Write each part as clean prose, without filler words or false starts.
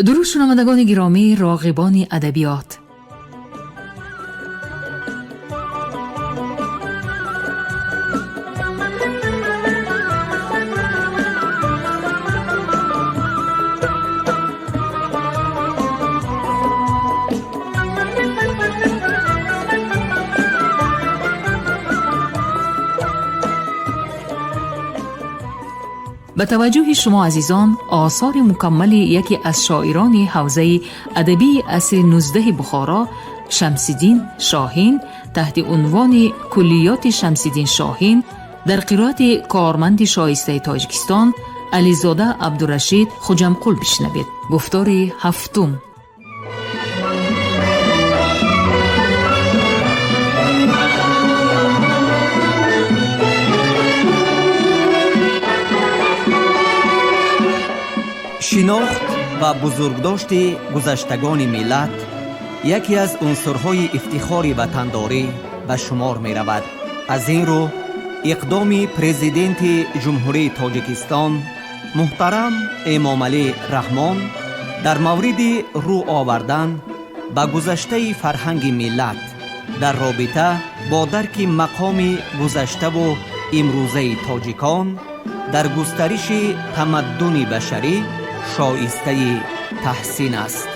Дуруд, шунавандагони гиромӣ, роғибони адабиёт. Ба таваҷҷӯҳи шумо азизон осори мукаммали яке аз шоирони ҳавзаи адабии асри нуздаҳи Бухоро, Шамсиддин Шоҳин, таҳти унвони Куллиёти Шамсиддин Шоҳин дар қироати корманди шоистаи Тоҷикистон Ализода Абдурашид Хуҷамқул бишнавед. Гуфтори ҳафтум. Шинохт ва бузургдошти гузаштагони миллат яке аз унсурҳои ифтихори ватандорӣ ба шумор меравад. Аз ин рӯ иқдоми Президенти Ҷумҳурии Тоҷикистон муҳтарам Эмомалӣ Раҳмон дар мавриди рӯ овардан ба гузаштаи фарҳанги миллат дар робита бо дарки мақоми гузаштаву имрӯзаи тоҷикон дар густариши тамаддуни башарӣ шоистаи таҳсин аст.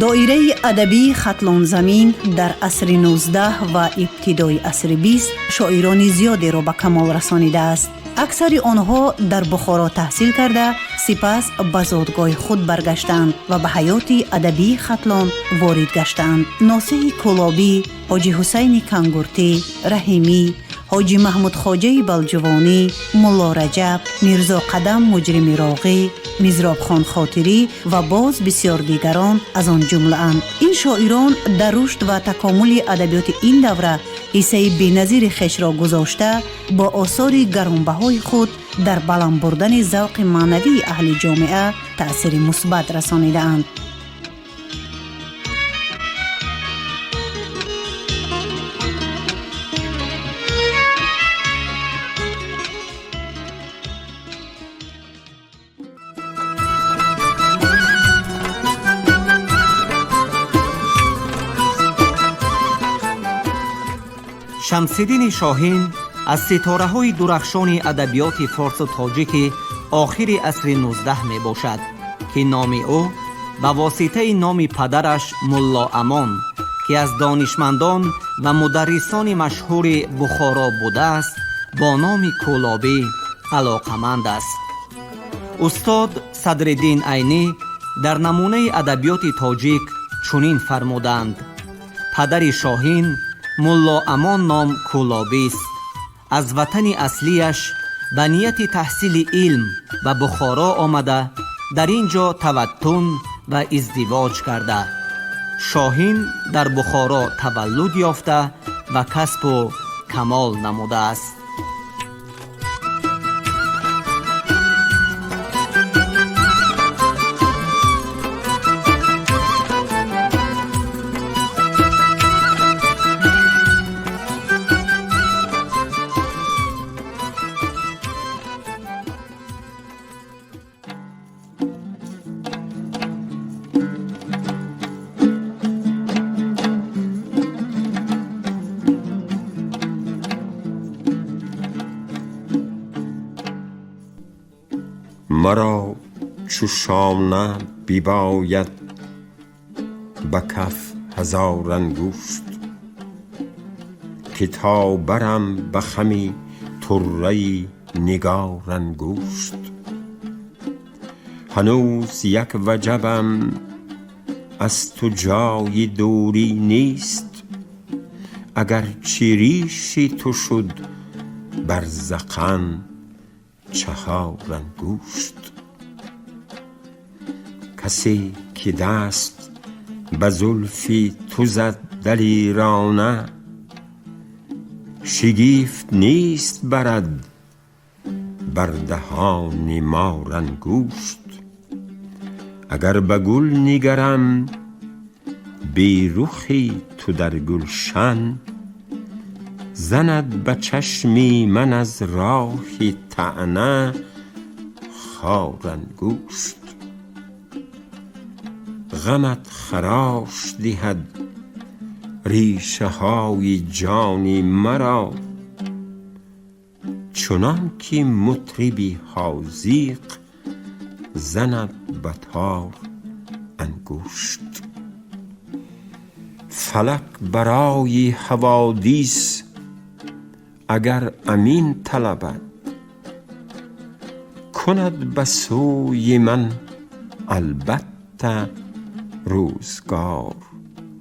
Доираи адабии Хатлонзамин дар асри 19 ва ибтидои асри 20 шоирони зиёдеро ба камол расонидааст. Аксари онҳо дар Бухоро таҳсил карда, сипас ба зодгоҳи худ баргаштанд ва ба ҳаёти адабии Хатлон ворид гаштанд. Носиҳи Кӯлобӣ, Ҳоҷи Ҳусайни Кангуртӣ, Раҳимӣ, Ҳоҷи Маҳмудхоҷаи Балҷувонӣ, Мулло Раҷаб, Мирзо Қадам Муҷрими Роғӣ, Мизробхон Хотирӣ ва боз бисёр дигарон аз он ҷумлаанд. Ин шоирон дар рушд ва такомули адабиёти ин давра ҳиссаи беназири хешро гузошта, бо осори гаронбаҳои худ дар баланд бурдани завқи маънавии аҳли ҷомеа таъсири мусбат расонидаанд. Шамсиддини Шоҳин аз ситораҳои дурахшони адабиёти форсу тоҷики охири асри 19 мебошад, ки номи ӯ ба воситаи номи падараш Мулло Амон, ки аз донишмандон ва мударрисони машҳури Бухоро будааст, бо номи Кӯлобӣ алоқаманд аст. Устод Садриддин Айнӣ дар намунаи адабиёти тоҷик чунин фармуданд: падари Шоҳин Мулло Амон ном кӯлобист. Аз ватани аслияш ба нияти таҳсили илм ба Бухоро омада, дар ин ҷо таваттун ва издивоҷ карда. Шоҳин дар Бухоро таваллуд ёфта ва касбу камол намудааст. مرا چو شانه بیباید به کف هزار انگشت، که تا برم به خمی طره نگار انگشت. هنوز یک وجبم از تو جای دوری نیست، اگر چه ریشی تو شد بر ذقن چهار انگشت. کسی که دست به زلفی تو زد دلیرانه، شگفت نیست برد بر دهان مار انگشت. اگر به گل نگرم بی رخی تو در گلشن، زند به چشمی من از راه طعنه خار انگشت. غمت خراش دهد ریشه های جانی مرا، چنان که مطربی حاذق زند به تار انگشت. فلک برای حوادث اگر امین طلبد، کند به سوی من البته روزگار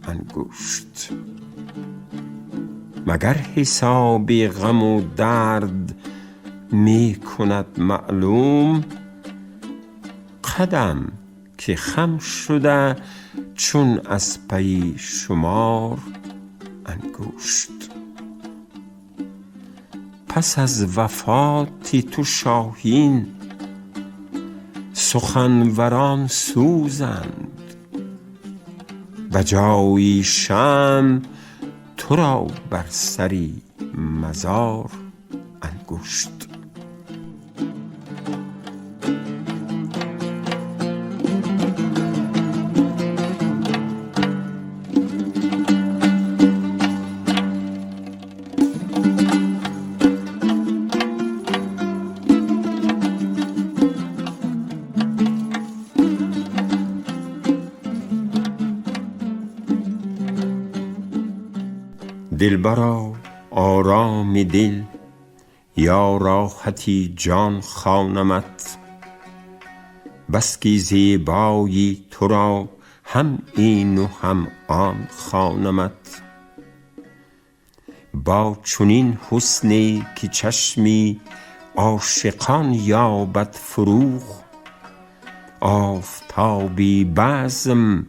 انگشت. مگر حساب غم و درد می کند معلوم، قدم که خم شده چون از پی شمار انگشت. پس از وفات تو شاهین سخنوران سوزند، به جای شمع تو را بر سری مزار انگشت. دلبرا آرام دل یا راحتی جان خوانمت، بس که زیبایی تو را هم این و هم آن خوانمت. با چنین حسنی که چشمی عاشقان یابد فروغ، آفتابی بزم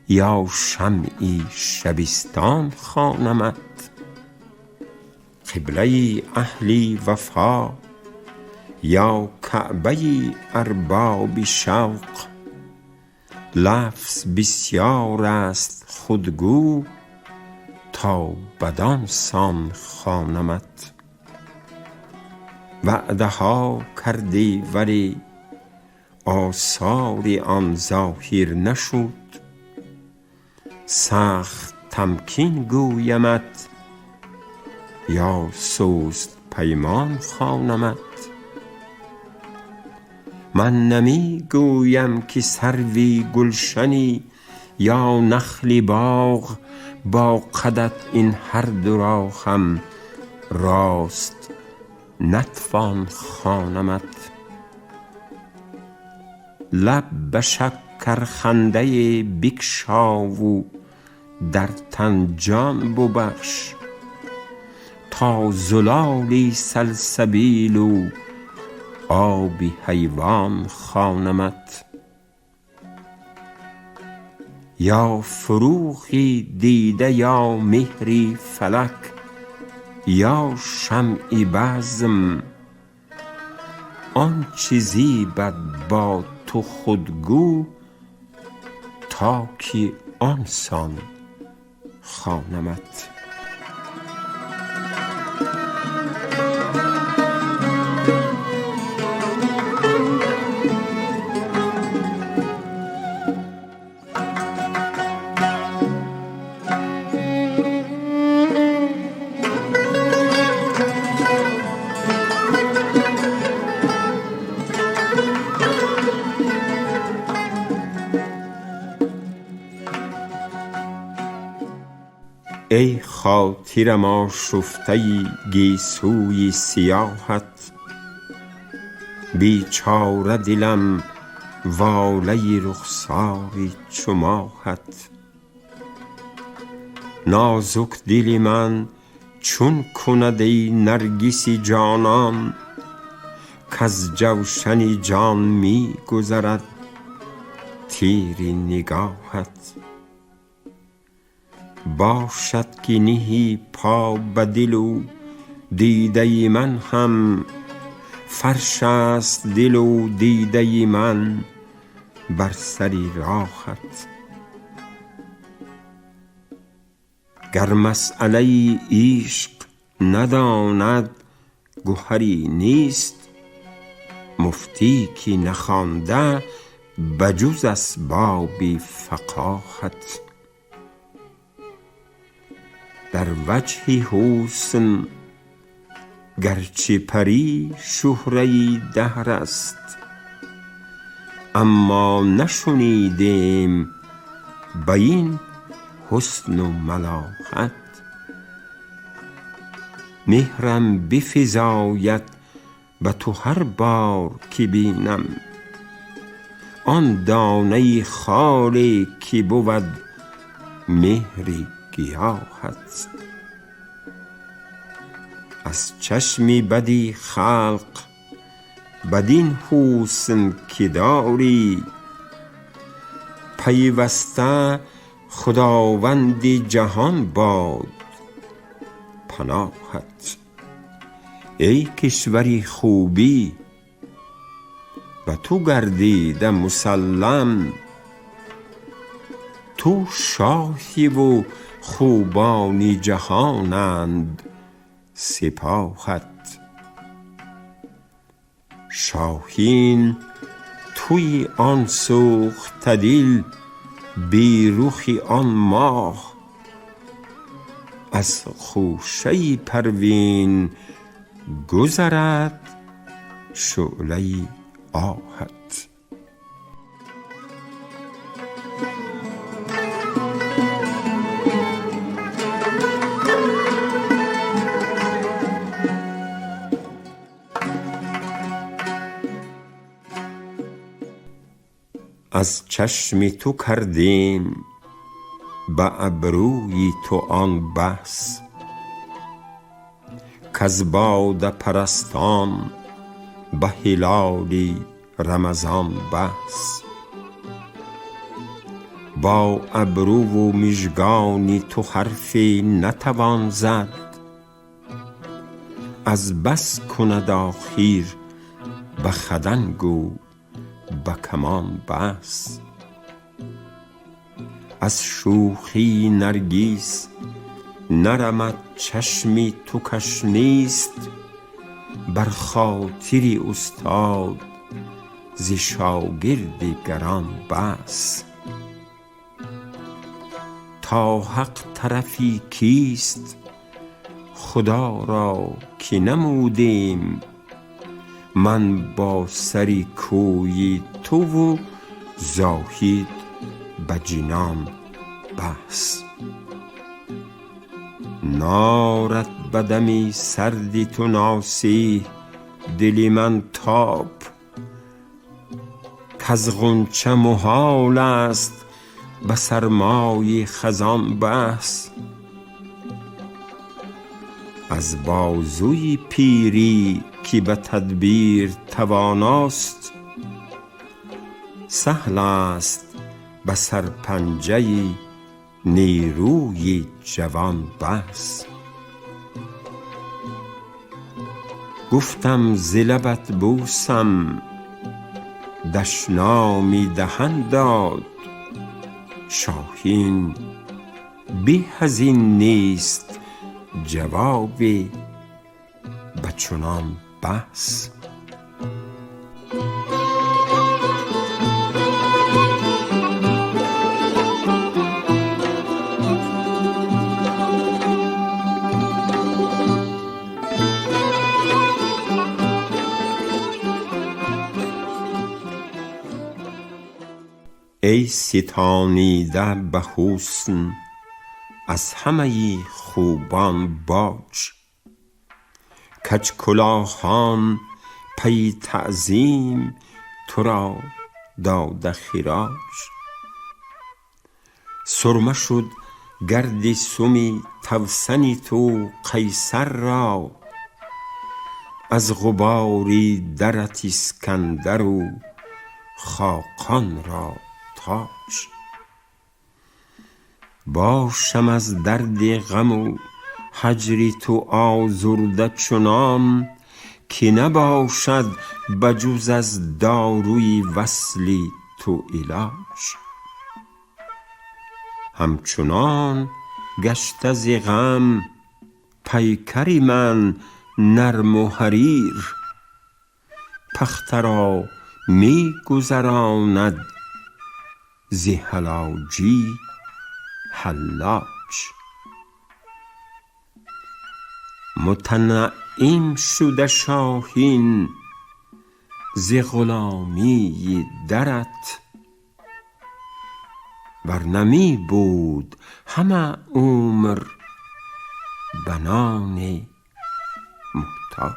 یا شمعی شبستان خوانمت. قبله اهل وفا یا کعبه ارباب شوق، لفظ بسیار است خود گو تا بدان سان خوانمت. وعده ها کردی ولی آثار آن ظاهر نشد، سخت تمکین گویمت یا سست پیمان خوانمت. من نمی گویم که سروی گلشنی یا نخل باغ، با قدت این هر دو را هم راست نتوان خوانمت. لب به شکرخنده بگشا و در تن جان ببخش، تا زلالی سلسبیل و آب حیوان خوانمت. یا فروغی دیده یا مهری فلک یا شمع بزم، آنچه زیبد با تو خود گو تا که آن سان خوانمت. ای خاطرم آشفته گیسوی سیاهت، بیچاره دلم واله رخسار چو ماهت. نازک دل من چون کند ای نرگس جانان، کز جوشن جان می گذرد تیر نگاهت. باشد که نهی پا به دل و دیده من هم، فرش است دل و دیده من بر سر راهت. Гар масъалаи ишқ надонад гуҳаре نیست, муфтӣ ки нахонда به جز اسباب فقاهت. در وجه حسن گرچه پری شهره دهر است، اما نشنیدیم به این حسن و ملاحت. مهرم بفزاید به تو هر بار که بینم، آن دانه خالی که بود مهر گیاهت. از چشم بدی خلق بدین حسن که داری، پیوسته خداوند جهان باد پناهت. ای کشوری خوبی به تو گردیده مسلم، تو شاهی و خوبان جهانند سپاهت. شاهین تویی آن سوخته دل بی رخ آن ماه، از خوشه پروین گذرد شعله آهت. از چشم تو کردیم به ابروی تو آن بحث، کز باده پرستان به هلال رمضان بحث. با ابرو و مژگان تو حرفی نتوان زد، از بس کند آخر به خدنگ و به کمان بحث. از شوخی نرگس نرمد چشم تو کش نیست، بر خاطر استاد ز شاگرد گران بس. تا حق طرفی کیست خدا را که نمودیم، من با سر کوی تو و زاهد به جنان بس. نارد به دم سرد تو ناصح دل من تاب، کز غنچه محال است به سرمای خزان بس. از بازوی پیری که به تدبیر تواناست، سهل است به سرپنجه نیروی جوان بس. گفتم ز لبت بوسم دشنامی دهن داد، شاهین به از این نیست جواب به چنان بحث. ای ستانیده به حسن از همه خوبان باج، کج کلاهان پی تعظیم تو را داده خراج. سرمه شد گرد سم توسن تو قیصر را، از غبار درت اسکندر و خاقان را تاج. باشم از درد غم و هجر تو آزرده چنان، که نباشد بجز از داروی وصل تو علاج. همچنان گشته ز غم پیکر من نرم و حریر. پخته را می گذراند ز حلاجی حلاج. متنعم شده شاهین ز غلامی درت، ور نه می بود همه عمر بنان محتاج.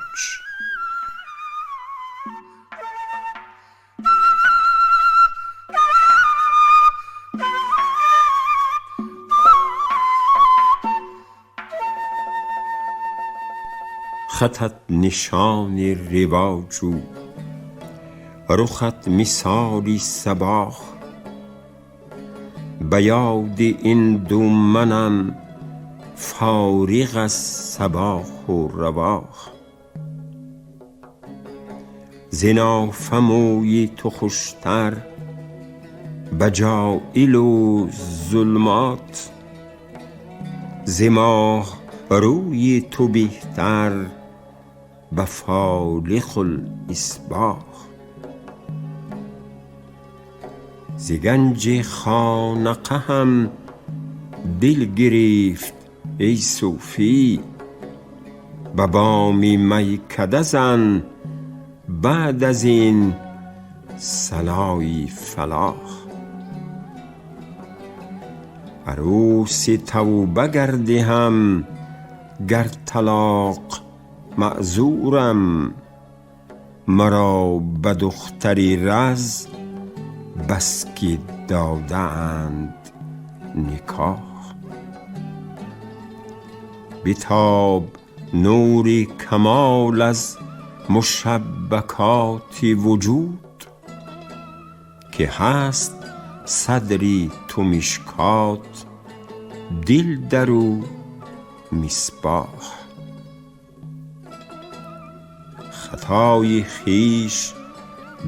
خطت نشان رواج و رخت مثال صباح. به یاد این دو منم فارغ از صباح و رواح. ز نافه موی تو خوشتر به جایل و ظلمات، ز ماه روی تو بهتر به فالق الاصباح. ز گنج خانقهم دل گرفت ای صوفی، به بام میکده زن بعد از این صلای فلاح. عروس توبه گر دهم گر طلاق معذورم، مرا به دختر رز بس که داده اند نکاح. بتاب نور کمال از مشبکات وجود، که هست صدر تو مشکات دل در او مصباح. خطای خویش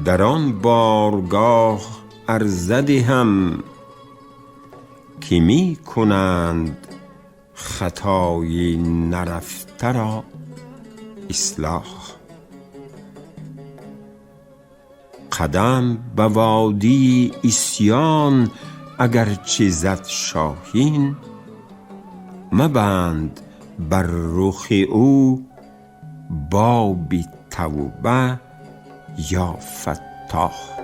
در آن بارگاه عرضه دهم، که می کنند خطای نرفته را اصلاح. قدم به وادی عصیان اگر چه زد شاهین، مبند بر رخ او باب توبه یا فتاح.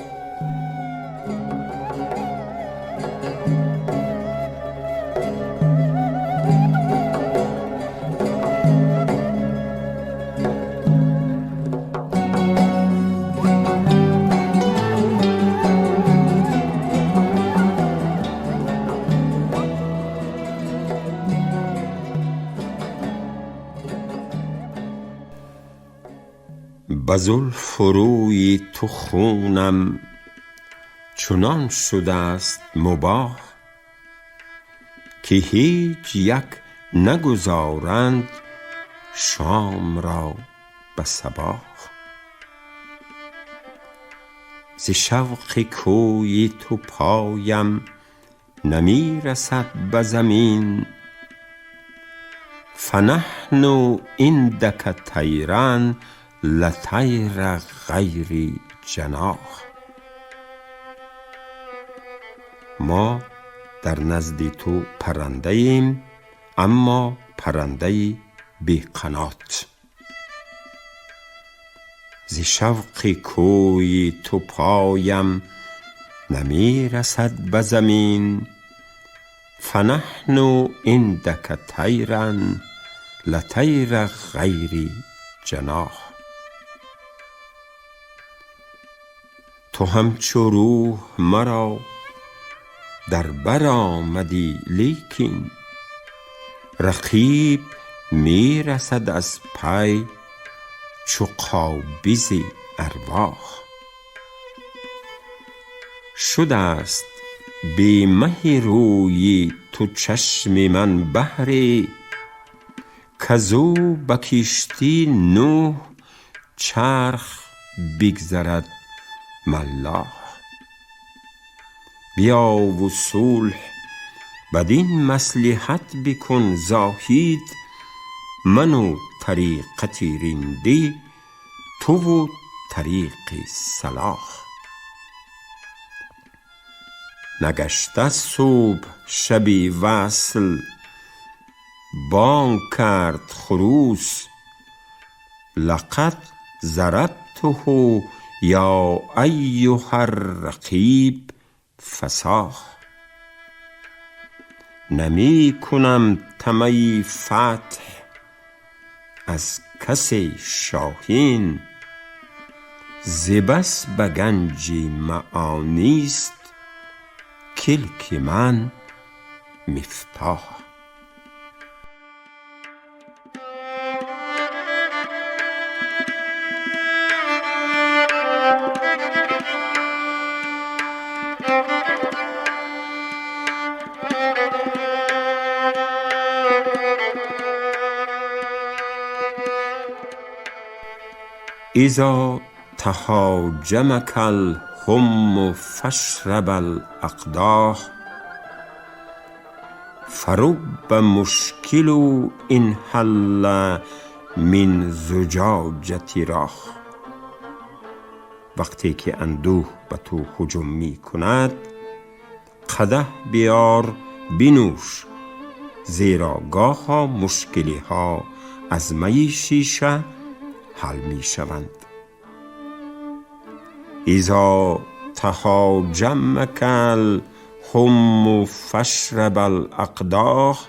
به زلف و روی تو خونم چنان شده است مباح، که هیچ یک نگذارند شام را به صباح. ز شوق کوی تو پایم نمی رسد به زمین، فنحن عندک طیرا لطیر غیر جناح. ما در نزد تو پرنده ایم، اما پرنده بی قنات. ز شوق کوی تو پایم نمی رسد به زمین، فنحن عندک طیرا لطیر غیر جناح. تو همچو روح مرا در بر آمدی، لیکن رقیب می رسد از پی چو قابض ارواح. شده است بی مه روی تو چشم من بحری، کزو به کشتی نوح چرخ بگذرد ملاح. بیا و صلح بدین مصلحت بکن زاهد، من و طریقت رندی، تو و طریق صلاح. نگشته صبح شب وصل، بانگ کرد خروس، لقد ضربته یا ایها الرقیب فصاح. نمی کنم طمع فتح از کس شاهین، ز بس به گنج معانی است کلک من مفتاح. اذا تهاجمک الهم فاشرب الاقداح، فرب مشکل ان حل من زجاجة راح. وقتی که اندوه به تو هجوم می کند، قدح بیار بنوش، زیرا گاها مشکلی ها از می شیشه حل می شوند. اذا تهاجمک الهم فاشرب الاقداح،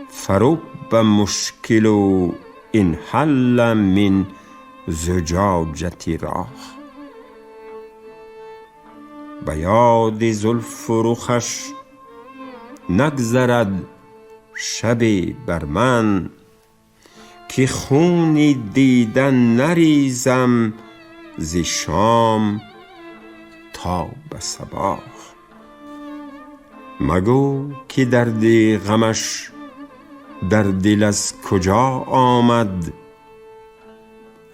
فرب مشکل ان حل من زجاجة راح. به یاد زلف و رخش نگذرد شبی بر من، که خون دیده نریزم ز شام تا به صباح. مگو که درد غمش در دل از کجا آمد،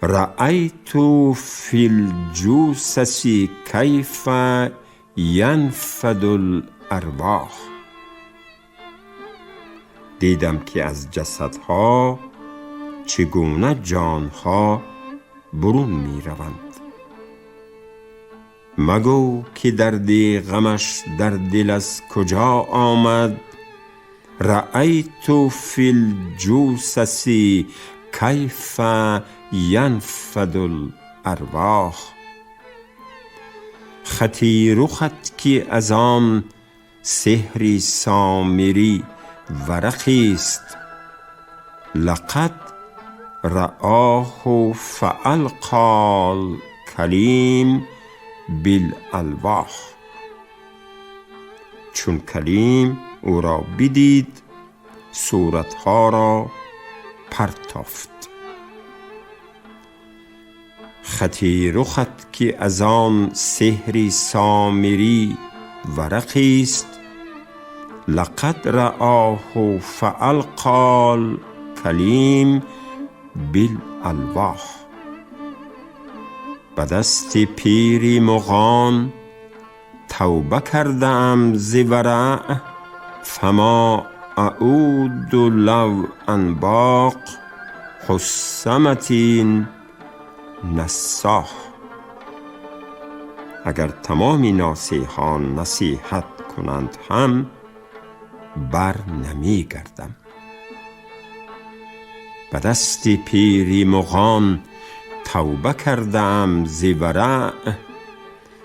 رأیت فی الجثث کیف ینفد الارواح. دیدم که از جسدها چگونه جانها برون می روند. مگو که درد غمش در دل از کجا آمد، رأیت فی الجثث کیف ینفد الارواح. خطی رخت که از آن سحر سامری ورقی است، لقد رآه فألقی الکلیم بالالواح. چون کلیم او را بدید، صورتها را پرتافت. خطی رخت که از آن سحر سامری ورقی است، لقد رآه فألقی الکلیم بالالواح. به دست پیر مغان توبه کرده ام ز ورع، فما اعود لو انباق حسمت نصاح. اگر تمام ناصحان نصیحت کنند هم بر نمی گردم. به دست پیر مغان توبه کرده ام ز ورع،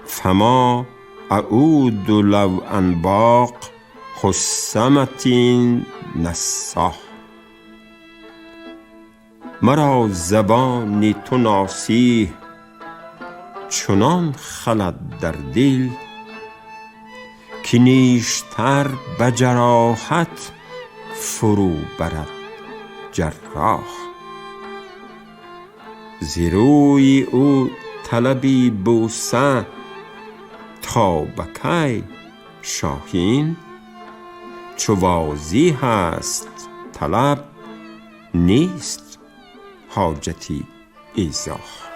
فما اعود لو انباق حسمت نصاح. مرا زبان تو ناصح چنان خلد در دل، که نیشتر به جراحت فرو برد جراح. ز روی او طلبی بوسه تا به کی شاهین، چو واضح است طلب نیست حاجتی ایضاح.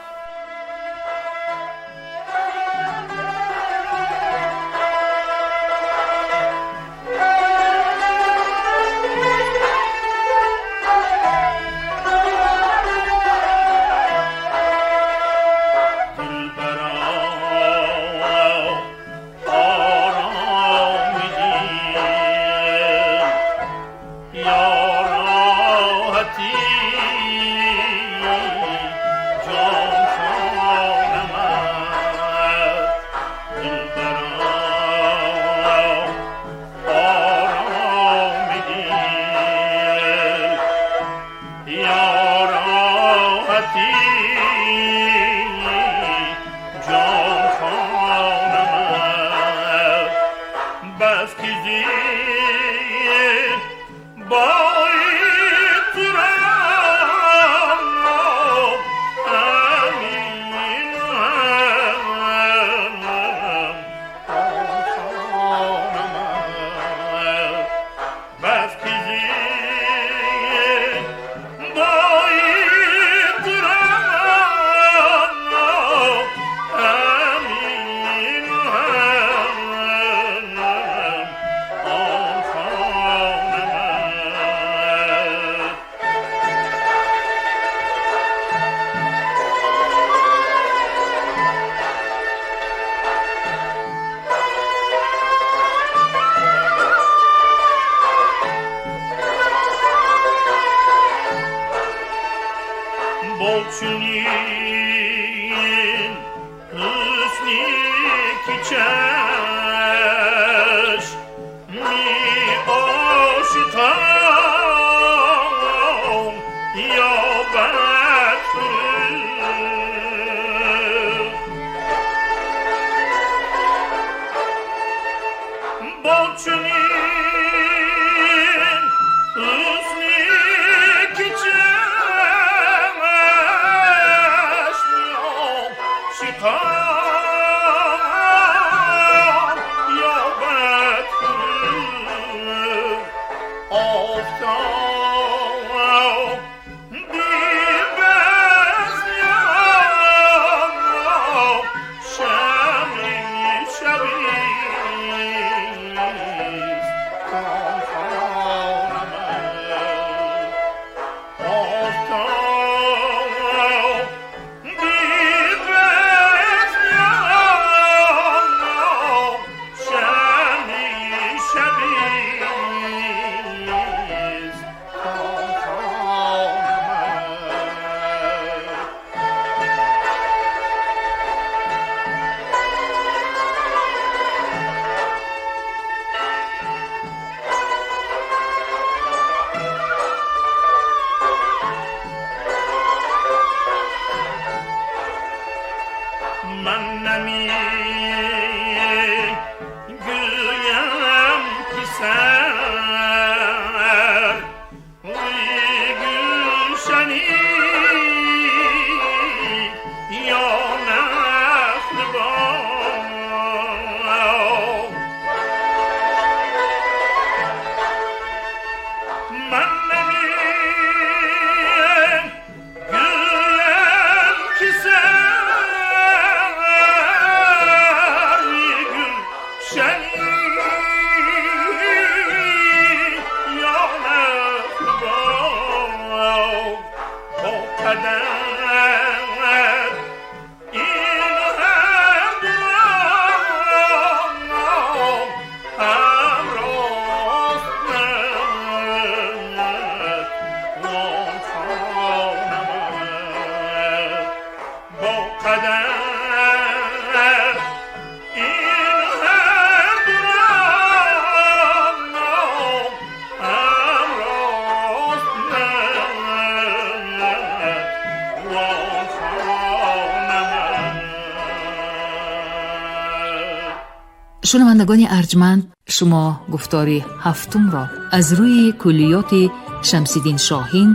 Шунавандагони арҷманд, шумо гуфтори ҳафтумро аз рӯи куллиёти Шамсиддин Шоҳин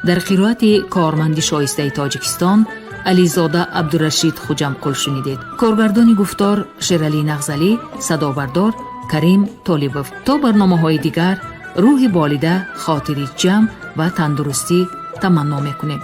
дар қироати корманди шоистаи Тоҷикистон Ализода Абдурашид Хуҷамқул шунидед. Коргардони гуфтор Шералӣ Нағзалӣ, садобардор Карим Толибов. То барномаҳои дигар рӯҳи болида, хотири ҷамъ ва тандурустӣ таманно мекунем.